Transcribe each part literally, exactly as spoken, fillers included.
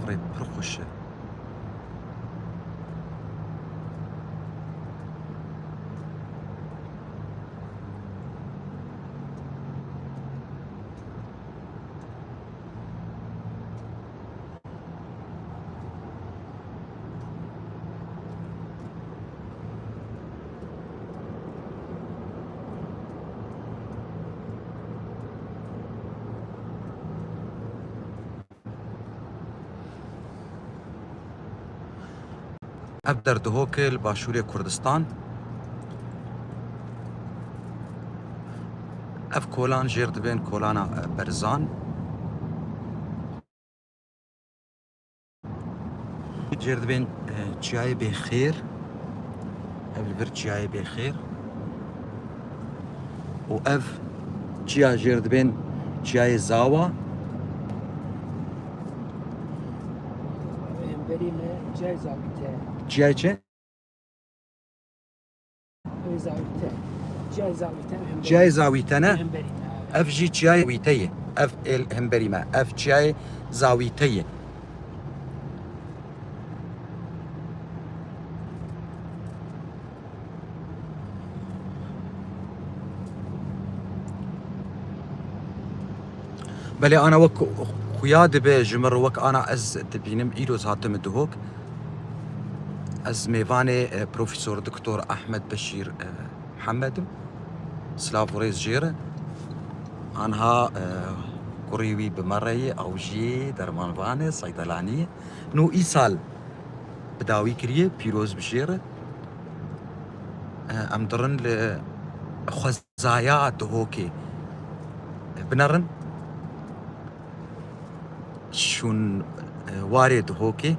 Rê pir xweş e. Ev der Dihok e li başûrê Kurdistan. Ev kolan jêr dibên kolana, e, Berzan. Jêr dibên, e, çiyayê Bêxêr. Ev li vir çiyayê Bêxêr. Û ev çiya jêr dibên çiyayê Zawa. Hemberî me çiyayê Zawî te. Çiyayê çi? Ê Zawî te. Çiyayê Zawî te, hemberî. Çiyayê Zawî te ne? Hemberî me. Ev jî çiyayê Zawî te ye. Ev ê hemberî me. Ev çiyayê Zawî te ye. Belê ana wek xuya dibe ji min re, wek ana ez dibînim, îro ez hatime Dihok. Ez mêvanê, e, Profesor Doktor Ahmed Beşîr, e, Mihemed im. Silav û rêz jê re. Anha, e, kurî wî bi me re ye, ew jî dermanvan e, seydelanî ye. Nû îsal bi dawî kiriye, pîroz bi jê re. E, em dirin li xwezaya Dihokê binerin. Şûn, e, warê Dihokê.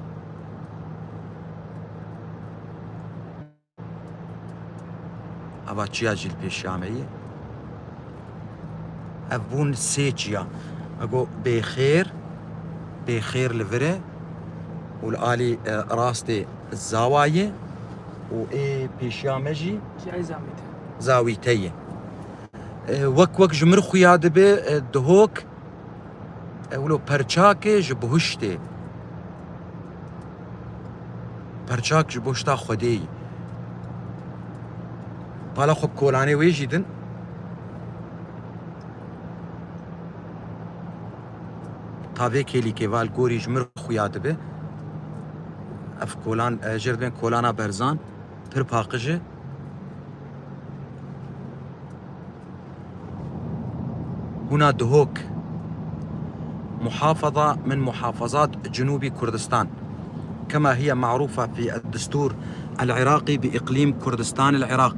Ava çiya jî li pêşiya me ye. Ev bûn sê çiya. Me got Bêxêr, Bêxêr li vir e û li alî, e, rastê Zawa ye û ê pêşiya me jî Çiyayê Zawî te. Zawî te ye. E, wek, wek ji mir xuya dibe, e, Dihok, e, wilo perçakê ji buhiştê. Perçak ji buhişta Xwedê yî. Pala xwe kolanê wê jî din. Ta vê kêlîkê va li gorî ji mir xuya dibe. Ev kolan, e, jêr dibên kolana Berzan. Pir paqij e. هنا دهوك محافظة من محافظات جنوب كردستان، كما هي معروفة في الدستور العراقي بإقليم كردستان العراق.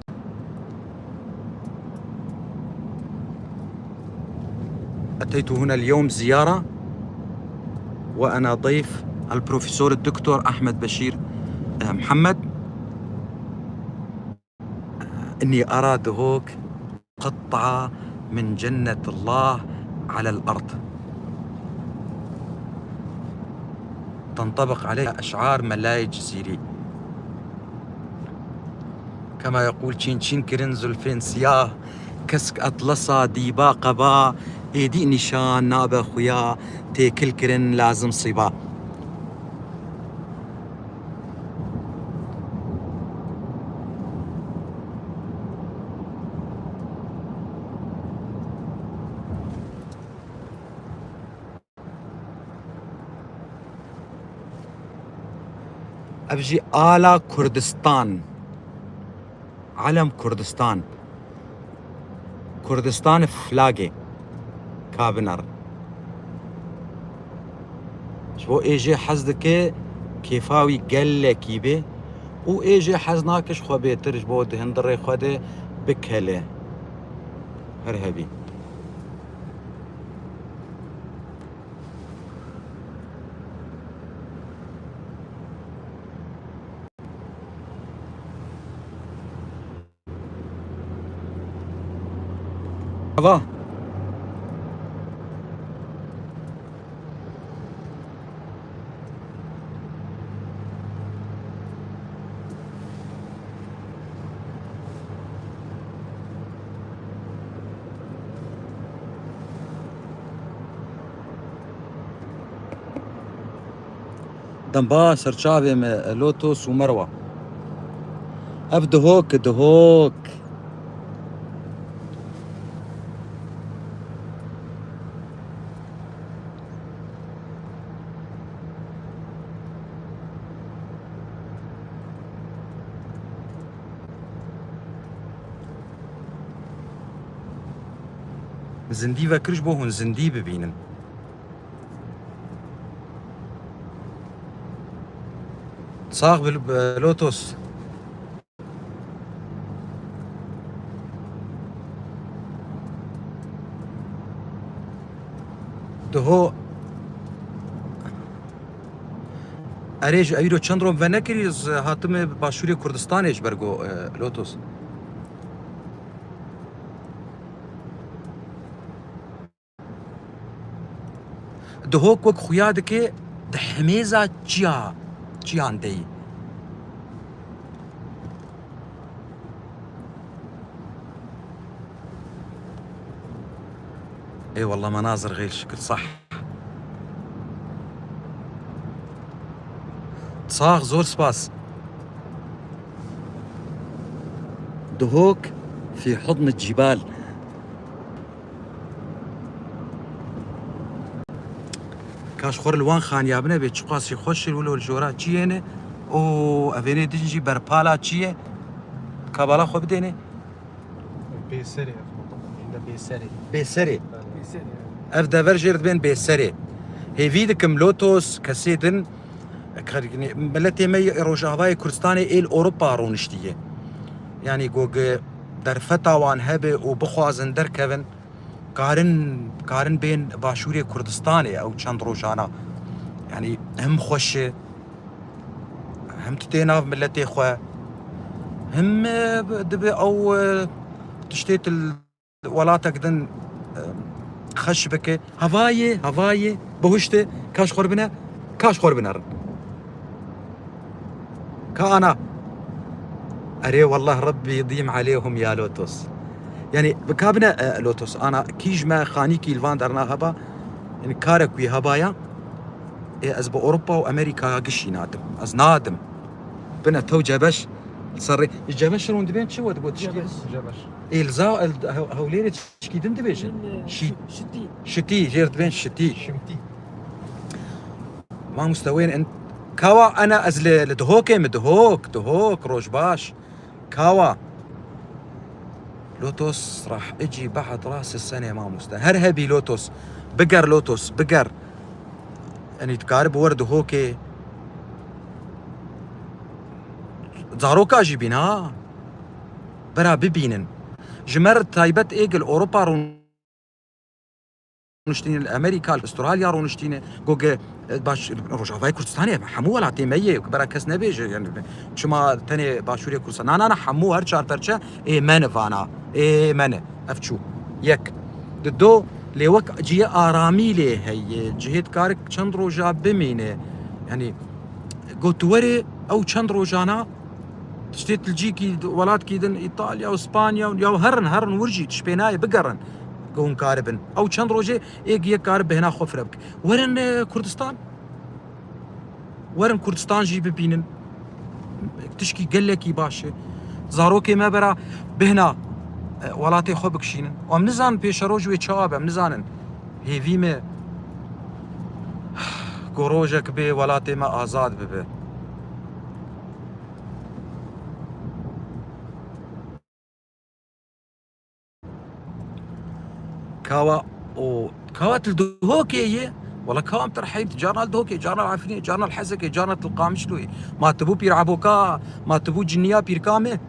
أتيت هنا اليوم زيارة، وأنا ضيف البروفيسور الدكتور أحمد بشير، آه، محمد. إني أرى دهوك قطعة من جنة الله على الأرض. تنطبق عليها أشعار ملاي جزيري. كما يقول: چین چین kirin zulfên siyah, kesk atlasa dîba qeba, êdî nîşan nabe xuya, têkil kirin lazim sîba. Ev jî ala Kurdistan. Alem Kurdistan. Kurdistan flagê. Ka binerin. Ji bo ê jê hez dike kêfa wî gelekî bê û ê jê hez nake ji xwe bêtir ji bo di hundirê xwe de bikele. Her hebî. Ava. Demba serçavê me, Lotos û Merwa. Ev Dihok, Dihok. Zindî vekir ji bo hûn zindî bibînin. Sax bil, Lotos. Diho. Erê, ji ewî ro çend rom venekirî, ez hatime Başûrê Kurdistanê ji ber go, e, Lotos. Dihok wek xuya dike di hemêza çiya, çiyan de yî. Ey wallah, me nazir xeyl şikir, sah. Sax, zor spas. Dihok fî hudn cîbal. Kaş xwe li wan xaniya bine bê, çiqas jî xweş e, wilo li jora çiyê ne. O evênê din jî berpala çi ye? Kabala xwe bidêne. Bêserê ev mintaka. Hinde Bêserê. Bêserê. Bêserê. Ev dever jê re dibên Bêserê. Hêvî dikim Lotos, kesê din, miletê me yê Rojavayê Kurdistanê ê li Ewropa rûniştiye. Yanî go gi derfeta wan hebe û bixwazin derkevin, karin, karin bên Başûrê Kurdistanê ew çend rojana. Yanî him xweş e, him tu tê nav miletê xwe, him, e, dibe ew, e, tiştê tu li welatek din, e, xweş bike. Hevayê, hevayê, bihuşte, kaş xwe bine, kaş xwe binerin. Ka ana. Erê wallah Rebbi yedîm aleyhum ya Lotos. Yanî, bi ka bine, e, Lotos. Ana, kî ji me xanîkî li van derna heba, yanî, karek wî hebaya, ê, ez bi Ewropa û Amerîkaya gişî nadim. Ez nadim. Bine tew cebeş, li ser rê. Ji cebeş rûn dibên çi we digot tişkî? Cebeş. Ê, li za, el, hew-, hewlêrê tişkî din dibêjin. Min, e, Şî-, şi-, şitî. Şitî, jêr dibên şitî. Şimtî. Mamoste wên in. Kawa ana ez li, li Dihokê mi? Dihok, Dihok, roj baş. Kawa. Lotos rah icî behd ras senê mamoste. Her hebî Lotos. Biger Lotos, biger. Yanî dikarib wer Dihokê. Zaroka jî bîn ha. Bera bibînin. Ji me re taybet ê gil Ewropa rûn rûniştîne, li Amerîka, li Australya rûniştîne. Goge, e, baş, Rojavayê Kurdistanê, hemû welatê me yê, bera kes nebêje, yani, çima tenê Başûrê Kurdistan? Na, na, na, hemû her çar perçe ê me ne vana, ê me ne. Ev çû. Yek. Di do, lê wek cihê aramî lê heye, cihê dikarik çend roja bimîne. Yani, got tu werê, ew çend rojana, tiştê tilcîkî, welatkî din, Îtalya û Spanya û ya herin, herin wir jî, tişt pê nayê, bigerin. Ku hûn karibin. Ew çend rojê ê yek karib bêhna xwe fire bike. Werin, e, Kurdistan. Werin Kurdistan jî bibînin. Tişkî gelekî baş e. Zarokê me bera bêhna, e, welatê xwe bikişînin. Em nizanin pêşeroj wê çawa be, em nizanin. Hêvî me ku rojek bê welatê me azad bibe. Kawa û kawa tu li Dihokê yê? Wela kawa em terheyb, carna li Dihokê, carna li Efrînê, carna li Hesekê, carna li Qamişloyê. Ma tu bû pîr Eboka, ma tu bû ciniya pîrka me?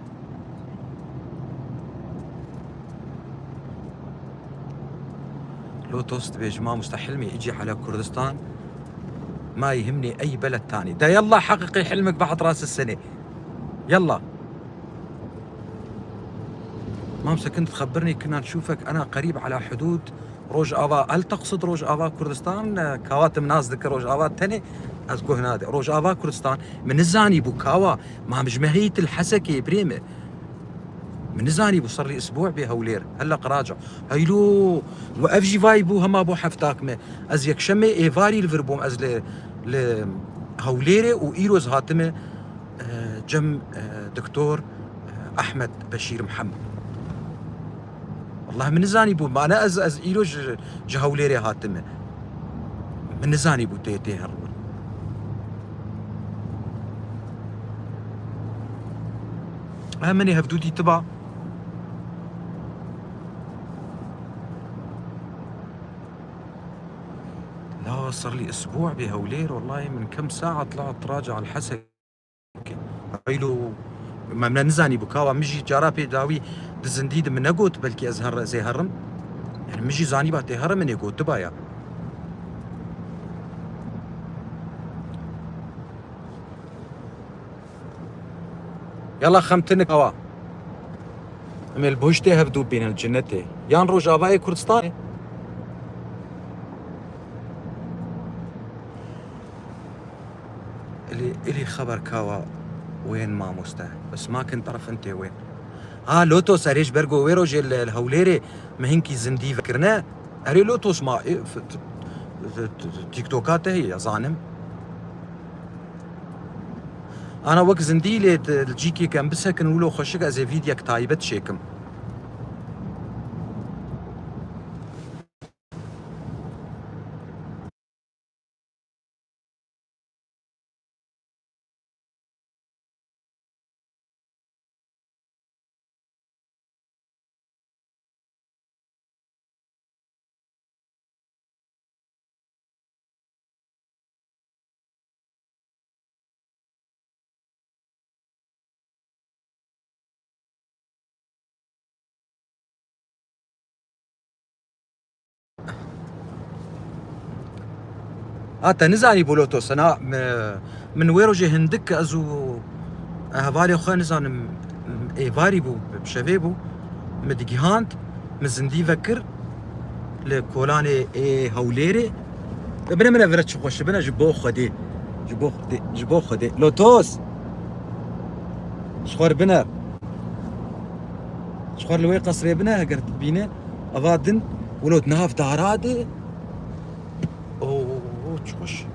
Lotos dibêje, mamoste Hilmê, icî hele Kurdistan, ma yî himnê ey beled tanî. De yallah heqiqê Hilmik behd ras senê. Yallah. Mamoste, كنت تخبرني كنا نشوفك، أنا قريب على حدود Rojava. هل تقصد Rojava Kurdistan? Kawa tim nas dike Rojava tenê? Ez guh nade. Rojava Kurdistan. Min nizanî bû kawa. Ma min ji me heyî til Hesekê birê me. Min nizanî bû serrî isbû bê Hewlêr. Hela qiraca. Heylo. Û ev jî vay bû hema bû heftak me. Ez yekşemê êvarî li vir bûm. Ez li, li Hewlêrê û îro ez hatime, e, cem, e, Doktor, e, Ehmed Beşîr Mihemed. Wallah min nizanîbû, mane ez, ez îro ji, ji Hewlêrê hatime. Min nizanîbû tê, tê her rû. Em ê hevdû dîtiba. لا، صار لي أسبوع بهولير، والله من كم ساعة طلعت راجع على الحسكة. Eylo, me, me nizanîbû kawa, min jî cara pê dawî di zindî de min negot, belkî ez her, ez ê herim. Yani min jî zanîba tê herim, min ê gotiba ya. Yala xem tinik awa. Em ê li bihuştê hevdû bînin, li cinetê. Yan Rojavayê Kurdistanê. Ilî, ilî xeber kawa wên mamoste. Bes ma kin terefin tê wên. Ha, Lotos, erê ji ber ku wê rojê li, li Hewlêrê me hinkî zindî vekirine. Erê Lotos ma, e, f-, t-, t-, t-, TikToka te heye, zanim. Ana wek zindî lê t-, li cîkê kem bisekin wilo xweşik ez ê vîdyek taybet çêkim. Ha, te nizanî bû Lotos, na, mi-, min wê rojê hindik ez û hevalê xwe nizanim, êvarî bû, bi şevê bû, min digihand, min zindî vekir li kolanê ê Hewlêrê. Bine, bine, vire çi xweş, bine ji bo Xwedê, ji bo Xwedê, ji bo Xwedê. Lotos! Ji xwe re bine. Ji xwe re li wê qesrê bine, heger dibîne. Ava din, wilo di nav dara de. Oo, çi xweş.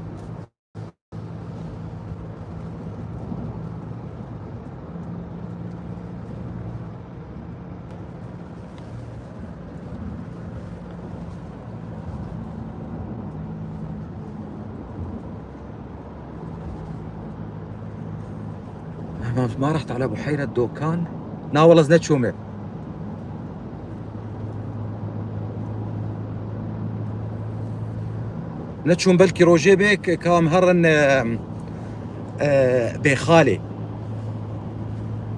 ما، ما رحت على بحيرة دوكان؟ نا والله، ez neçûme. Neçûm, belkî rojê bê, k-, kam herin, e, e, Bêxalê.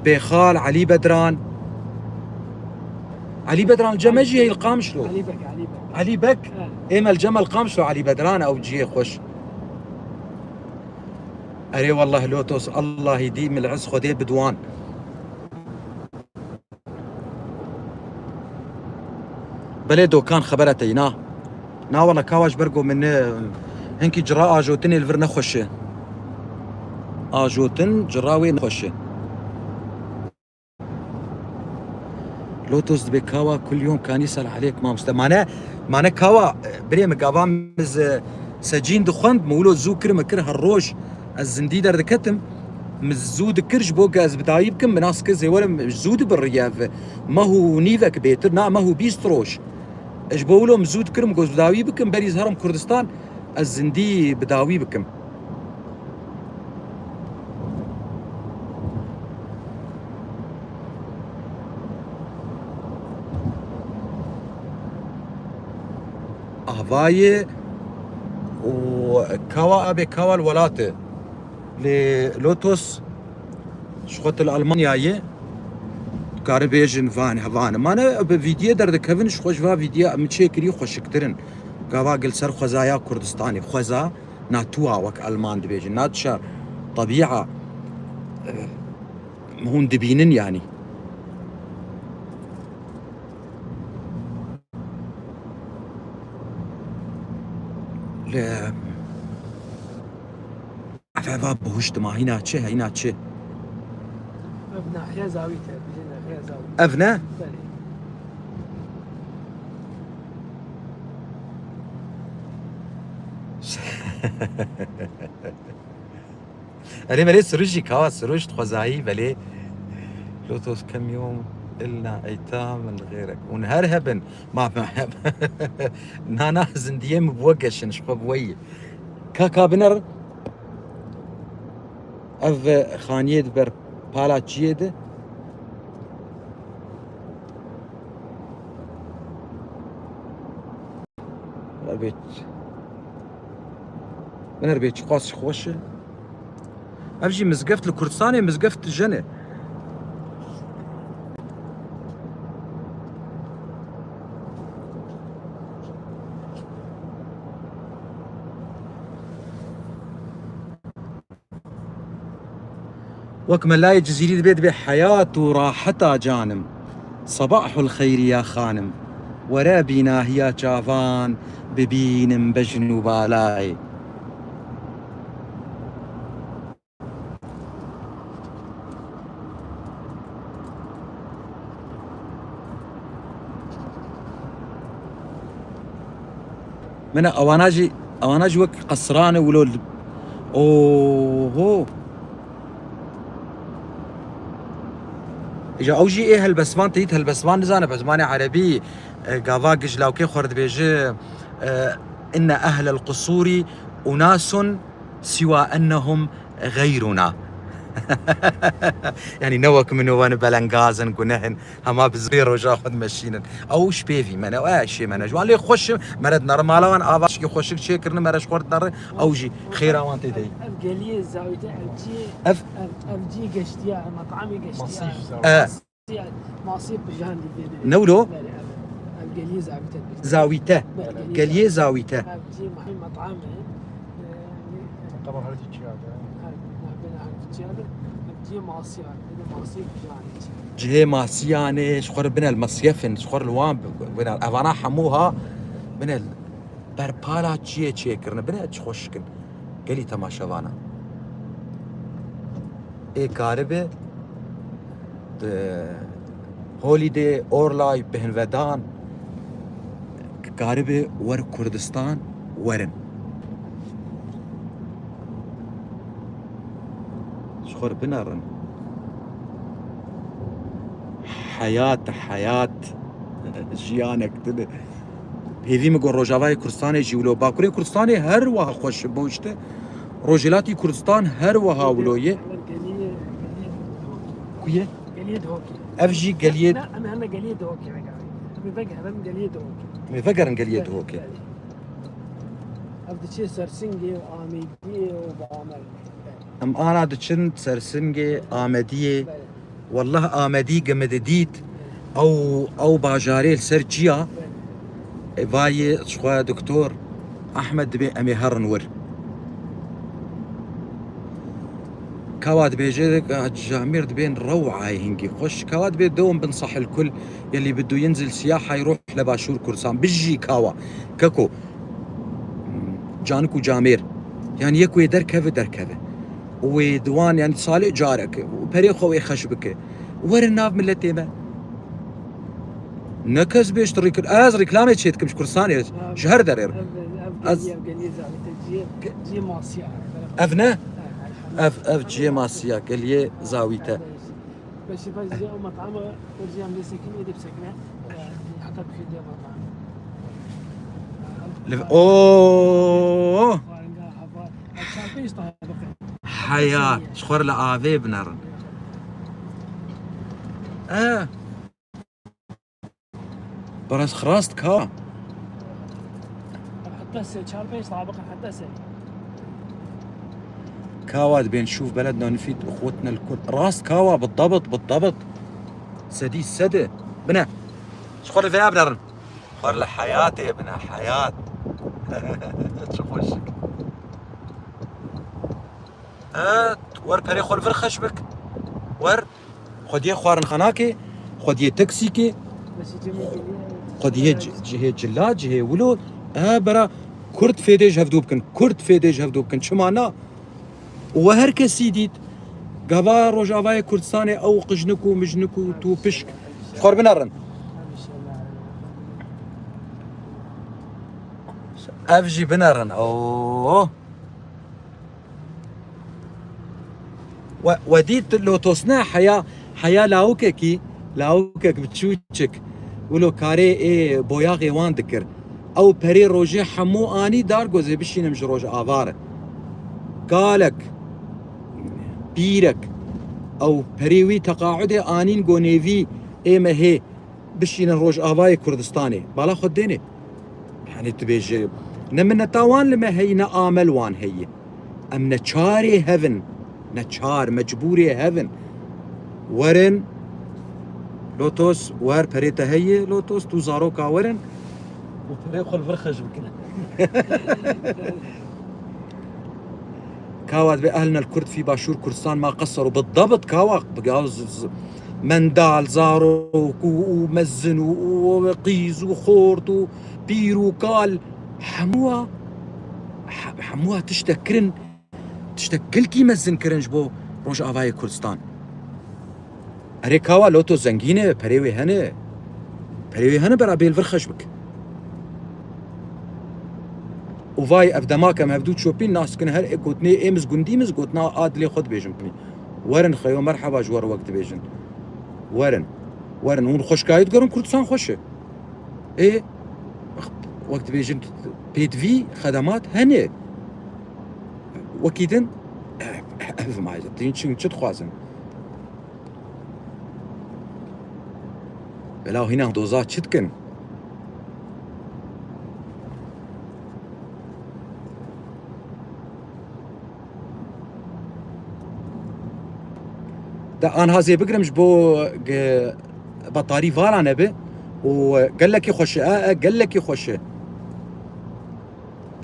Bêxal, Elî Bedran. Elî Bedran li cem me jî ye li Qamişlo. Elî Bek, Elî Bek. Elî Bek? He. Ê me li cem me li Qamişlo Elî Bedran, ew cihê xweş. Erê wallah Lotos, Allahî dî min li ez Xwedê bidwan. Belê Dokan, xebera te yî na. Na wala kawa ji ber ku min, e, hinkî cira ajotinê li vir nexweş e. Ajotin cira wê nexweş e. Lotos dibê kawa kul yom kanî sel aleyk mamoste. Mane, mane kawa, e, birê min gava min z-, secîn dixwend, min wilo zû kir, min kir her roj. Ez zindî derdiketim. Min zû dikir ji bo ku ez bi dawî bikim, min nas kir zê werim zû dibiriye ev. Meh û nîvek bêtir, na meh û bîst roj. Ji bo wilo min zû dikir, min got bi dawî bikim, berî ez herim Kurdistan, ez zindî bi dawî bikim. Avayê û kawa abê kawa li welatê. Lê Lotos ji xwe til Almanyayê dikare bêjin van hevan. Mane bi vîdiyê derdikevin ji xwe ji va vîdiya min çêkirî xweşiktir in. Gava gil ser xwezaya Kurdistanê. Xweza natuwa wek Alman dibêjin. Nature, tebîa, eh, hûn dibînin yanî. Li Ev eva bihuşt ma hîna çi, hîna çi? Ev nahiya Zawî te, bijî nahiya Zawî. Ev ne? Belê. Erê belê sirûj jî kawa sirûj dixwezayî belê. Lotos kem yom ilna eyta min xêrek. Hûn her hebin. Ma, ma, nana zindiyê min bi we geşin, ji xwe bi we yî. Ka, ka biner. Ev xaniyê di ber pala çiyê de. Biner bê, biner bê çiqas xweş e. Ev jî mizgeft li Kurdistanê mizgeft tije ne. Wek melayê Cizîrî dibê, dibê heyat û raheta canim. Sebahul xeyrî ya xanim. Were bînahiya çavan bibînim bejn û balayê. Mine ewana jî, ewana jî wek qesran e wilo. Oho. Îja ew jî ê helbestvan teyît helbestvan nizane, bi zimanê erebî, e, gava gijlawkê xwe dibêje, e, inne ehlel qusûrî unasun siwa ennehum xeyruna. Yanî ne wek min û wan belengaz in, guneh in, hema bi zirê roja xwe dimeşînin. Ew ji pêvî me ne, ew şê me ne. Ji wan lê xweş im, me re dinere mala wan, ava şikî xweşik çêkirine, me re ji xwe dinere, ew jî xêra wan tê de ye. Ev geliyê Zawîte, ev ciyê, Ev ev, ev ciyê geştiya, ev metamê geştiya. Masî ji Zawîte. E. Masî, masî pijandî dê. Ne wilo? Belê, ev, ev geliyê Zawîte. Zawîte. Belê, geliyê Geliyê Zawîte. Zawîte. Ev ciyê me-, metam e. Qebaxerî çiya de. Cihê masiyan, cihê masiyan e, ji xwe re bine li mesyefin, ji xwe re li wan bi-, bine evana hemû ha bine li ber pala çiyê çêkirine, bine çi xweş kin. Gelî temaşevana. Ê karibe di Holiday, Orlay, Bêhnvedan, karibe wer Kurdistan werin. Ji xwe re binerin. Heyat, heyat, jiyanek din e. Hêvî min ku Rojavayê Kurdistanê jî wilo, Bakurê Kurdistanê her wiha xweş e, bo işte Rojhilatî Kurdistan her wiha wilo ye. Geliyê, geliyê Dihokê. Ku ye? Geliyê Dihokê. Ev jî geliyê Em, em heme geliyê Dihokê vegerin. Em ê vegerin geliyê Dihokê. Em ê vegerin geliyê Dihokê. Belê. Ev diçe Sersingê û Amêdiyê û Bamel. Em ana diçin Sersingê, Amediyê. Belê. Wellah Amedî gi min didît, ew, ew bajarê li ser çiya, e, vayê ji xwe Doktor Ahmed dibê em ê herin wir. Kawa dibêje, Hacî Camîr dibên rewayê hingî xweş. Kawa dibê dewm bin sahil kul, yelî bi duyinzil siyahay ruh le başûr Kurdistan. Bijî kawa. Keko. Canik û camêr. Yanî yek wê derkeve, derkeve. Û wê di wan, yanî salê careke. Û perê xwe wê xeş bike. Werin nav miletê me. Ne kes bêjt rîkl-, ez rîklamê çê dikim ji Kurdistanê, ji her derê re. Ev, ev, ev Ez geliyê, ev geliyê Zawîte ciyê, ciyê masiya. Ev ne? Ev, ev ciyê masiya, geliyê Zawîte. Beşî, beşî, o metama, o ciyê em lê sekinî, êdî bisekine. Heta bixî diya metama. Li-, Oo! Faringa, hava, çar pênc tabiqe. Heya, ji xwe re li avê binerin. Eh. Beres xirast ka. Heta se, çar pênc tabiqe heta se. Kawa dibên şûf beledna nifît ixwetne li kul. Rast kawa, بالضبط، بالضبط. Sedî sede. Bine. Ji xwe li vêya binerin. Xwar li heyatê bine, heyat. Çi xweşik. E, wer perê xwe li vir xeş bik. Wer. Xwediyê xwarinxanakê, xwediyê teksîkê, xwediyê ci-, cihê cila, cihê wilo. E, bera Kurd fêdê ji hevdû bikin, Kurd fêdê ji hevdû bikin. Çima na? Û we her kesî dît, gava Rojavayê Kurdistanê ew qijnik û mijnik û tû pişk. Xwar binerin. Ev jî binerin. Oo. we, we dît Lotos ne, heya, heya lawikekî, lawikek biçûçik, wilo karê ê boyaxê wan dikir. Ew perê rojê hemû anî dar gozê bişînim ji Rojava re. Kalek, pîrek, ew perê wî teqaudê anîn go nêvî ê me hê bişînin Rojavayê Kurdistanê. Bala xwe dênê. Yanî tu bêje, ne mineta wan li me heyî, ne amel wan heyî. Em neçarê hev in. Neçar, mecbûrê hev in. Werin, Lotos, wer perê te heye, Lotos, tu zaroka werin. Û perê xwe li vir xerc bikin. Kawa dibê ehlnel Kurd fî başûr Kurdistan ma qeseru bidebt kawa, biga z-, z-, mendal, zarok û, û mezin û, û qîz û xort û pîr û kal, hemûa, he-, hemûa tiştek kirin, tiştek gelkî mezin kirin ji bo Rojavayê Kurdistan. Erê kawa Loto zengîn e, perê wê hene. Perê wê hene bera bê li vir xerc bik. Û vay ev dema ke em hevdû çopîn nas dikin her ê gotinê ê min gundî min gotina a dilê xwe dibêjin. Werin xeyo merheba ji we re wek dibêjin. Werin. Werin. Hûn xweşkayî digerin Kurdistan xweş e. Ê wek dibêjin pêdivî xedemat hene. Wekî din ev maye din çi, çi dixwazin? Belaw hîna doza çi dikin? De anha zê bigrim ji bo ge-, betarî vala nebe û gelekî xweş e, e, e, gelekî xweş e.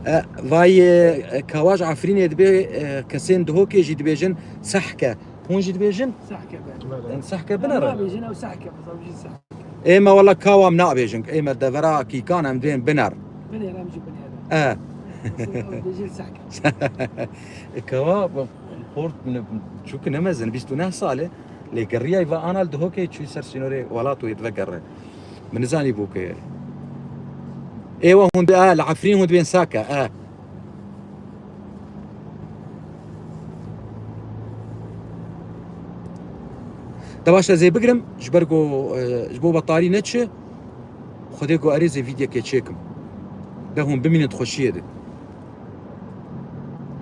E, vay, e, kawa ji Efrînê dibê, e, kesên Dihokê jî dibêjin sehke. Hûn jî dibêjin? Sehke be. Em sehke Em binere. Nabêjin ew sehke, biz ew jî sehke. Ê me wela kawa em nabêjin. Ê me devera kîkan em dibên biner. Binêre em jî binêre. E. Biz ew dibêjin sehke. E, kawa, xort, çûk ne mezin, bîst û neh sal e. Lê geriyay va ana li Dihokê çû ser sînorê welat û yê divegerre. Min nizanî bû ke. Ê we hûn, e, li Efrîn hûn dibên sehke, e. De baş ez ê bigrim, ji ber ku, e, ji bo betarî neçi, Xwedê ku erê zê vîdyekê çêkim. De hûn bimînin di xweşiyê de.